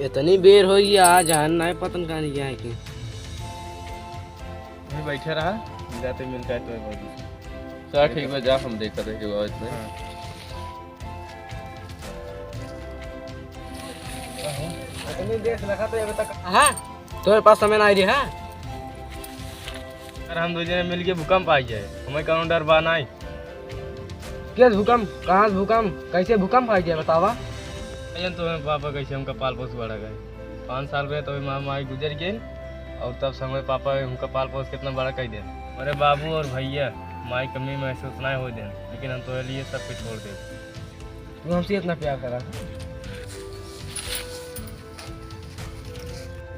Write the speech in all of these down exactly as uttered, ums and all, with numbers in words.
इतनी बेर होइ गया, आज हन नाय पतन कहाँ नहीं गया है कि। वहीं बैठे रहा, जाते मिलता है तो एक बार। चल ठीक बा, जा हम देखत है कि वो इतने। हाँ। इतनी देर से लगा तो अभी तक। हाँ, तोरे पास समय ना आई रही है। अगर हम दो जने मिल के भूकंप आ जाए, हमें कौनो डर बा नाई। के भूकंप? कहाँ से भूकंप? कैसे भूकंप आ गया, बतावा? अजन तो हमें पापा कैसे हमका पाल पोस बड़ा गए। पाँच साल में तो हमार माई गुजर गई, और तब से हमारे पापा हमका पाल पोस कितना बड़ा कर देन। हमारे बाबू और भैया माई कमी महसूस ना हो देन, लेकिन हम तो लिए सब कुछ छोड़ दे। तू हमसे इतना प्यार करा।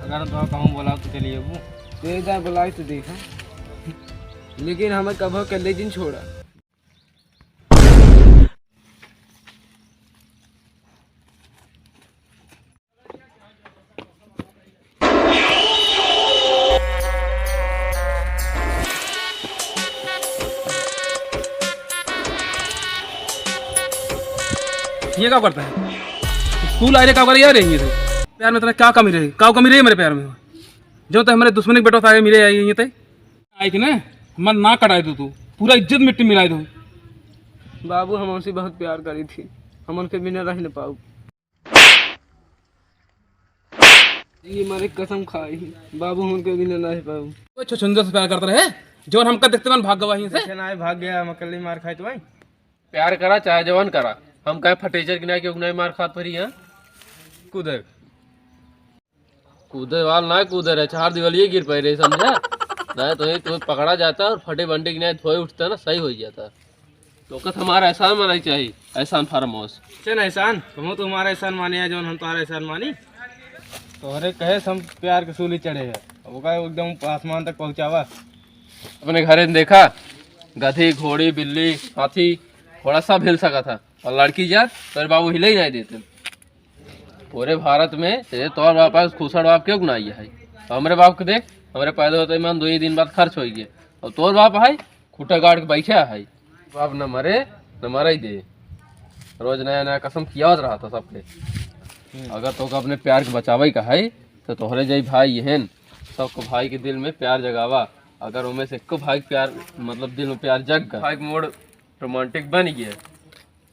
अगर हम तो कहूँ बोला तो चलिए वो। तो एक बार बुलाई तो देखा। लेकिन हमें कभो अकेले जिन छोड़ा। ये का करता है? तू ला रे, का करे यार ये थे? प्यार में तेरा क्या कमी रही? का कमी रही मेरे प्यार में? जो तो हमारे दुश्मन के बेटो था, ये मेरे आई ये थे। आई कि ना, मन ना कटाई दो तू, पूरा इज्जत मिट्टी मिलाई दो। बाबू, हम उनसे बहुत प्यार करी थी, हम उनके बिना रह न पाऊ। ये मारे कसम खाई, बाबू, हम उनके बिना ना रह पाऊ। कोई छुछुंदर से प्यार करता रहे, जो हमका देखते मन भाग गवा यहीं से। कैसे ना है, भाग गया, हम अकेले मार खाए तो भाई। प्यार करा चाहे जवान करा, हम कहे फटीचर की ना क्यों नहीं मार खात परी हैं। कूदे। कूदे वाल ना कूदे रहे, चार दिवालिये गिर पाए रहे, समझा? नहीं तो ये तो पकड़ा जाता और फटे बंडे की नहीं धोए उठता ना, सही हो जाता। तो कत हमारा एहसान मनाई चाहिए, एहसान फार्म हाउस। चल एहसान, हम तो हमारा एहसान माने हैं, जौन हम तुम्हारा एहसान मानी। तोहरे कहे से हम प्यार के सूली चढ़े हैं, अब ओका एकदम आसमान तक पहुँचावा। अपने घरे में देखा, गधी, घोड़ी, बिल्ली, हाथी, घोड़ा सब हिल सका था, और लड़की जात तोरे बाबू हिले ही नहीं देते। पूरे भारत में तेरे तोर बाप है, खुसड़ बाप क्यों ना आई है? हमरे बाप के देख, हमरे पैदा होते ही मान दो ही दिन बाद खर्च हो गए, और तोर बाप है, खुटा गाड़ के बैठा है। बाप न मरे, न मरे ही दे। रोज नया नया कसम खियावत रहा था सबके। हम्म। अगर तोका अपने प्यार के बचावे का है, तो तोहरे जई भाई ये हैं, सबको भाई के दिल में प्यार जगावा। अगर उनमें से एको भाई के प्यार, मतलब दिल में प्यार जग गया, भाई के मूड रोमांटिक बन गया,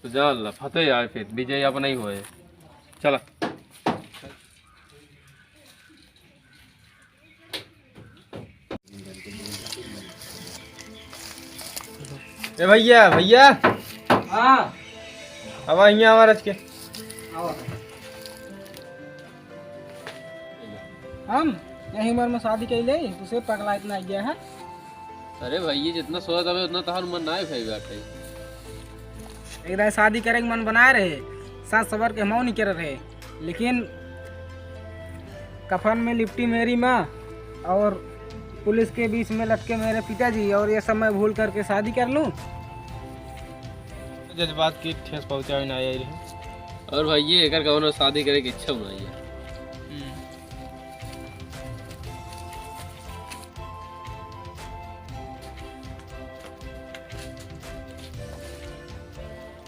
तो जान ला, फतेह आए फिर, विजय अपना ही होए। चला। ए भैया, भैया। हाँ। अब हियाँ हमार आज के। आओ। हम यही उम्र में शादी कैले, तुसे पगला इतना आ गया है। अरे भैया, जितना सोचत हवे उतना तहार उम्र ना है भाई बाटे। एक दाई शादी करे के मन बनाए रहे, सास सबर के मौन नहीं करे रहे, लेकिन कफन में लिपटी मेरी माँ और पुलिस के बीच में लटके मेरे पिताजी, और ये सब मैं भूल करके शादी कर लूँ। जज्बात की ठेस पहुँचावे ना आई रही। और भाई, ये एकर कौनो शादी करे के इच्छा ना आई है। हम्म।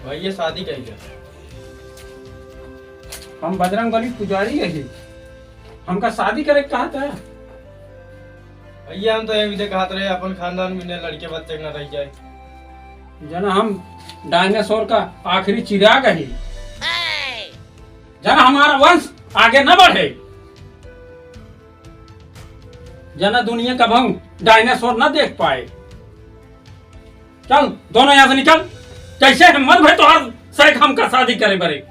भैया शादी कइले। हम बजरंग बली पुजारी रही, हमका शादी करे के कहत है। भैया हम तो यही कहत रहे अपन खानदान में ने लड़के बच्चे न रह जाए। जना हम डायनासोर का आखिरी चिराग है, जना हमारा वंश आगे न बढ़े, जना दुनिया का भंग डायनासोर न देख पाए। चल, दोनों यहाँ से निकल। कैसे हिम्मत भई तोहार सैक हमका शादी करे बरे?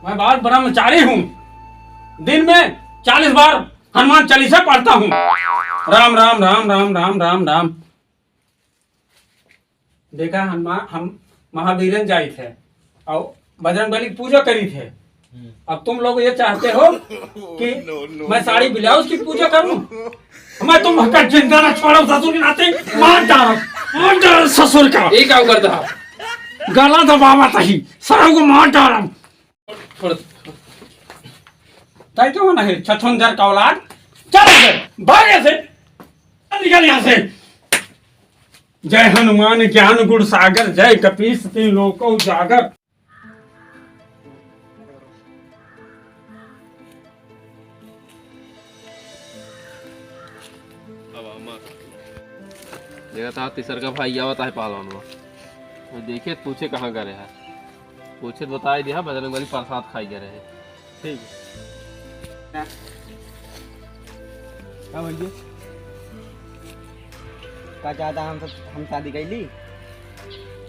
मैं बाल ब्रह्मचारी हूँ, दिन में चालीस बार हनुमान चालीसा पढ़ता हूँ। राम, राम, राम, राम, राम, राम, राम। देखा, हनुमान, हम महावीरन जाइत है और बजरंग बली की पूजा करीत है। हम्म। अब तुम लोग ये चाहते हो कि मैं साड़ी ब्लाउज की पूजा करूं? मैं तुम का जिंदा ना छोड़ो, ससुर के नाते मार डालो, मार डालो ससुर का। ये क्या करता है? गला दबावा तही, सारों को मार डालो। छोड़। तय क्यों ना है, छछूंदर का औलाद? चल इधर, भाग यहाँ से, निकल यहाँ से। जय हनुमान ज्ञान गुण सागर, जय कपीस तीन लोक उजागर। देखा था, तीसर का भाई आवत है पहलवान वो। वो देखे, पूछे कहाँ करे है, पूछे बताए दिया, बजरंग बली प्रसाद खाई करे है। ठीक है। का भैया? का चाहता हम सब, हम शादी कैली?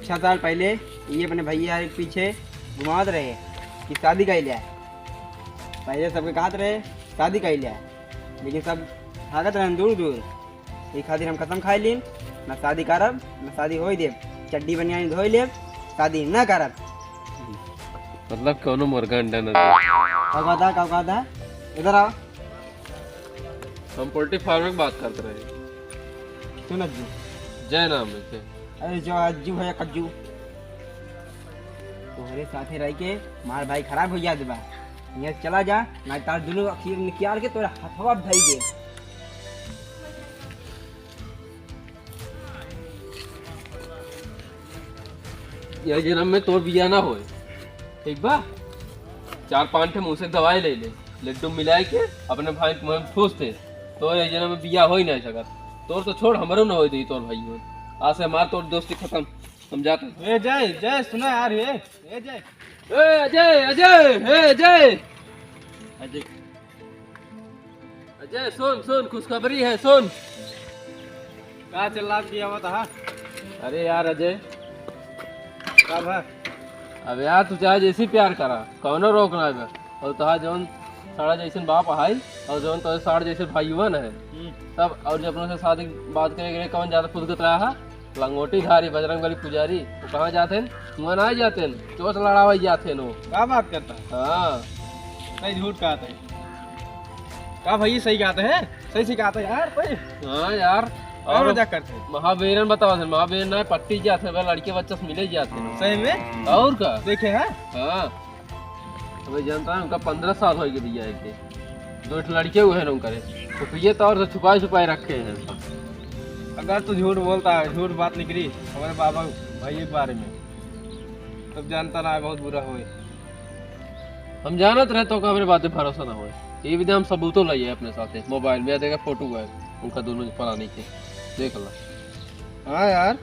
छह साल पहले ये अपने भैया के पीछे घुमावत रहे कि शादी कैले। पहले सबके कहत रहे शादी कैले, लेकिन सब भागत रहे दूर दूर। ये खातिर हम कसम खाई लीन, ना शादी करब, ना शादी होई देब। चड्डी बनियानी धोई लेब, शादी ना करब। मतलब कौनो मुर्गा अंडा ना दे। का कहता, का कहता? इधर आओ। हम पोल्ट्री फार्म में बात करते रहे। सुन अज्जू। जय नाम है के? अरे जो अज्जू है, कज्जू। तोहरे साथे रह के मार भाई खराब हो जात बा। यहाँ चला जा, ना तार दुनू अखिर निकाल के तोरा हथवा धई दे। यह जन्म में तोर बिया ना होए, ठीक बा? चार पांच ठे मुंह से दवाई ले ले, लड्डू मिलाए के अपने भाई के मुंह में ठूस दे। तोर यह जन्म में बिया हो ही नहीं सकत। तोर तो छोड़, हमरो ना होए दी तोर भाई हो। आज से हमार तोर दोस्ती खत्म, हम जाते हैं। ए जय, जय, सुना यार, ए, ए जय। ए अजय, अजय, ए अजय। अजय। अजय, सुन, सुन, खुशखबरी है, सुन। का चिल्लात किया हुआ था? अरे यार अजय। का भा? अब यार, तू चाहे जैसी प्यार करा, कौनो रोक ना बा। और तोहार जौन साड़ा जैसन बाप है, और जौन तोहरे साड़ जैसे भाईवन है, हम्म। तब और जो अपनों से शादी बात करे के लिए कौन ज्यादा फुदकत रहा है? लंगोटी धारी, बजरंग बली पुजारी, वो कहाँ जाते हैं? वहाँ ना जाते हैं, चोच लड़ावे जाते हैं वो। का बात करता है? हाँ। नहीं, झूठ कहते हैं। का भाई, सही कहते हैं? सही से कहते हैं यार, कोई? हाँ यार। और और मजाक करते हैं। महावीरन बताओ थे, महावीरन ना पट्टी जाते हैं, लड़के बच्चा से मिले जाते हैं। सही में? और का? देखे हैं? हाँ। अबे जानता है, उनका पन्द्रह साल हो गए भैया के। दो ठो लड़के हुए हैं उनका रे। खुफिया तौर से छुपाए छुपाए रखे हैं। अगर तू झूठ बोलता है, झूठ बात निकली हमारे बाबा भाई के बारे में, तब जानता ना है बहुत बुरा होए। हम जानत रहे तो का हमरे बाते भरोसा ना होए। ये भी हम सबूतो लाइए अपने साथे, मोबाइल में देखा फोटो है उनका दोनों के परानी के, देख ला। हाँ यार,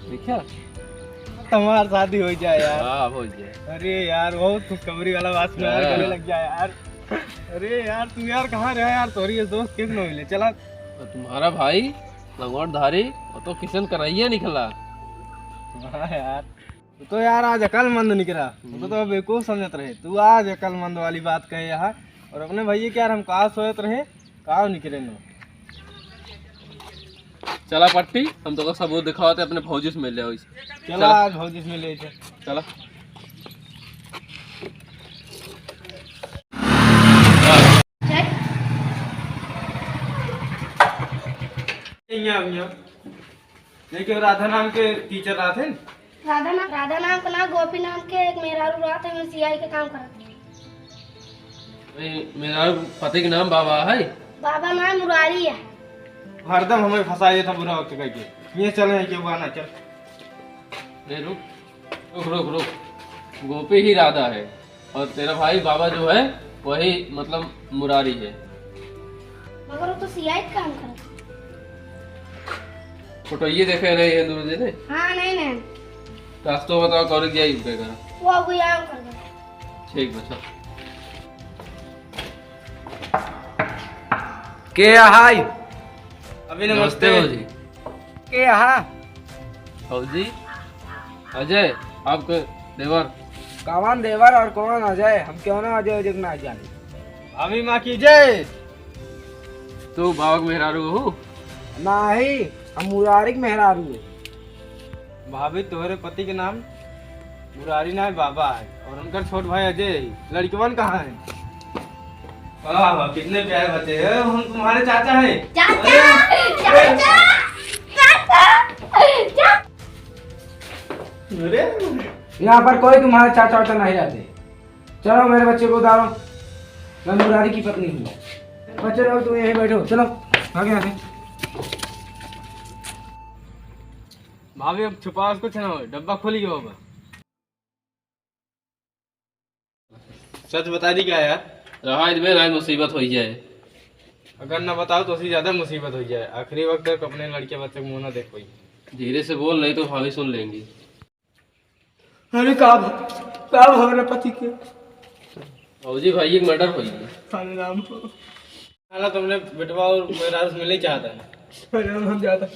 देखा? तुम्हार शादी हो जाए यार। हाँ, हो जाए। अरे यार, बहुत खुशखबरी वाला बात सुना, हाँ। गले लग जाए यार। अरे यार, तू यार कहाँ रहे यार? तोरी ये दोस्त किस न मिले? चला। तो तुम्हारा भाई लंगोट धारी, वो तो किशन कन्हैया निकला। हाँ यार, तू तो यार आज अकलमंद निकला। तू तो, तो बेवकूफ समझत रहे, तू आज अकलमंद वाली बात कहे यहाँ। और अपने भैया के यार हम का सोचत रहे, का निकले नो। चला पट्टी, हम तो सबूत दिखावते अपने भौजी से मिल जाओ इसे। चला, चला। आज भौजी से मिल लेते। चला। यहाँ, यहाँ। नहीं, क्यों राधा नाम के टीचर रहा थे? राधा ना-, राधा नाम का ना, गोपी नाम के एक मेहरारू रहत है, में सियाई के काम करत है। ए, मेहरारू पति के नाम बाबा है? बाबा नाम मुरारी है। हरदम हमें फंसाए था बुरा वक्त करके। ये चले हैं कि वो आना, चल। नहीं, रुक, रुक, रुक, रुक। गोपी ही राधा है। और तेरा भाई बाबा जो है, वही मतलब मुरारी है। मगर वो तो सियाई काम करता। फोटो ये देखे रहे हैं दोनों जने? हाँ, नहीं, नहीं। रास्ता बताओ, कौन गया यू के करा? वो अब यहाँ कर दे। ठीक बच्चा। के हाय? अभी नमस्ते। नमस्ते भौजी। के यहाँ? भौजी, अजय, आपके देवर। कौन देवर और कौन अजय? हम क्यों ना अजय उजय ना जाने। भाभी माँ की जय। तू बाबा के मेहरारू हो? नाही, हम मुरारी के मेहरारू है। भाभी, तोहरे पति के नाम मुरारी नाय बाबा है और उनकर छोट भाई अजय है। लड़कवन कहाँ है? वाह, वाह, कितने प्यारे बच्चे हैं। हम तुम्हारे चाचा हैं। चाचा, अरे, चाचा, चाचा, चाचा। अरे। यहाँ पर कोई तुम्हारे चाचा वाचा नहीं रहते। चलो मेरे बच्चे को उतारो, मैं मुरारी की पत्नी हूँ। बच्चे लोग तुम यहीं बैठो, चलो आगे आगे। भाभी, अब छुपाव कुछ ना हो, डब्बा खुल गया होगा। सच बता दी क्या यार? रहा इनमें ना मुसीबत हो जाए। अगर ना बताओ तो उससे ज्यादा मुसीबत हो जाए। आखिरी वक्त तक अपने लड़के बच्चे के मुंह ना देख पाई। धीरे से बोल, नहीं तो भाभी सुन लेंगी। अरे का भ-, का भव रे पति के? भौजी भाई एक मर्डर होई है। अरे राम। साला तुमने बेटवा और मेरा मिले चाहता है। अरे राम, हम जाता।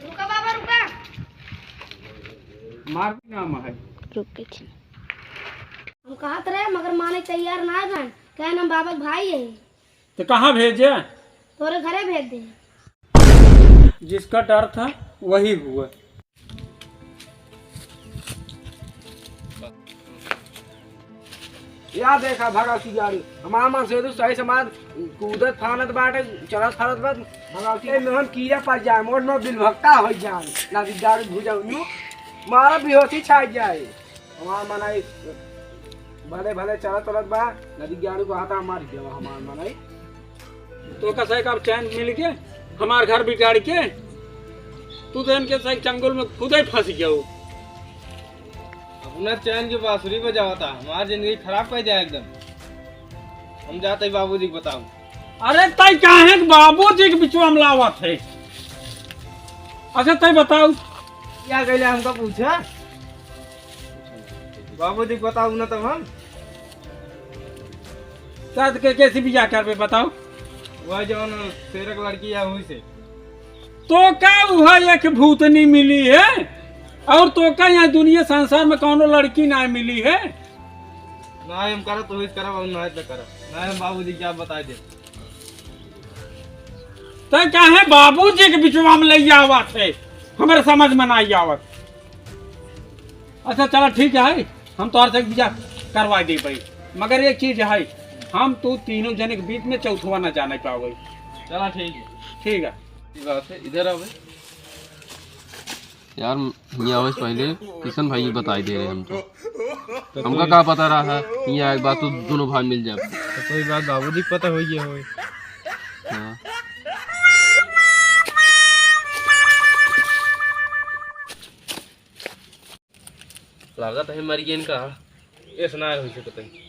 रुका बाबा, रुका। मार भी नाम है। रुक के थी। हम कहत रहे, मगर माने तैयार ना रहन। कहन हम बाबा के भाई है। तो कहाँ भेजे? तोरे घरे भेज दे। जिसका डर था, वही हुआ। या देखा भगौती गाड़ी, हमार मन से तो सही समाज कूदत फानत बाटे, चलत फरत बाटे। भगौती में हम कीड़ा पड़ जाए, मोर में बिलभक्का हो जाए, ना दी दारू भुजा उन्नू, मारा बेहोशी छा जाए। हमार मनई भले भले चलत चलत बा, ना दी दारू को हाथा मार गया हमार मनई। तो का सही का चैन मिल के हमार घर बिगाड़ के, तू तो इनके सही चंगुल में खुद ही फंस गया हो। अपना चैन की बांसुरी बजावता, हमार जिंदगी खराब कर जाए एकदम। हम जाते ही बाबूजी को बताओ। अरे तई काहे के बाबूजी के बिचवा में लावत है? अच्छा तई बताओ। क्या कहले हमका पूछा? बाबूजी को बताओ ना तब हम। साथ के कैसे बियाह करबे बताओ? वह जौन शेरक लड़की है वही से। तो का वह एक भूतनी मिली है? और तो का यहाँ दुनिया संसार में कौनो लड़की ना मिली है? ना हम करब तो वही करब, हम ना तो करब। ना हम बाबूजी क्या बताए दे। तो काहे बाबूजी के बिचवा में ले आवत है? हमारे समझ में ना आवत। अच्छा चला ठीक है, हम तोहर से बियाह करवा दे भाई, मगर एक चीज है, हम तू तीनों जने के बीच में चौथवा ना जाने पावे। चला ठीक है। ठीक है। ये बात है, इधर आओ भाई। यार, यहाँ आवे से पहले किशन भाई बताई दे रहे हम तो। तो हमका कोई का पता रहा है, यहाँ एक बात तो दोनों भाई मिल जाए। तो कोई बात बाबूजी के पता हो गया हो। हाँ। लागत है मर गए इनका। ऐसा ना हो सकता है।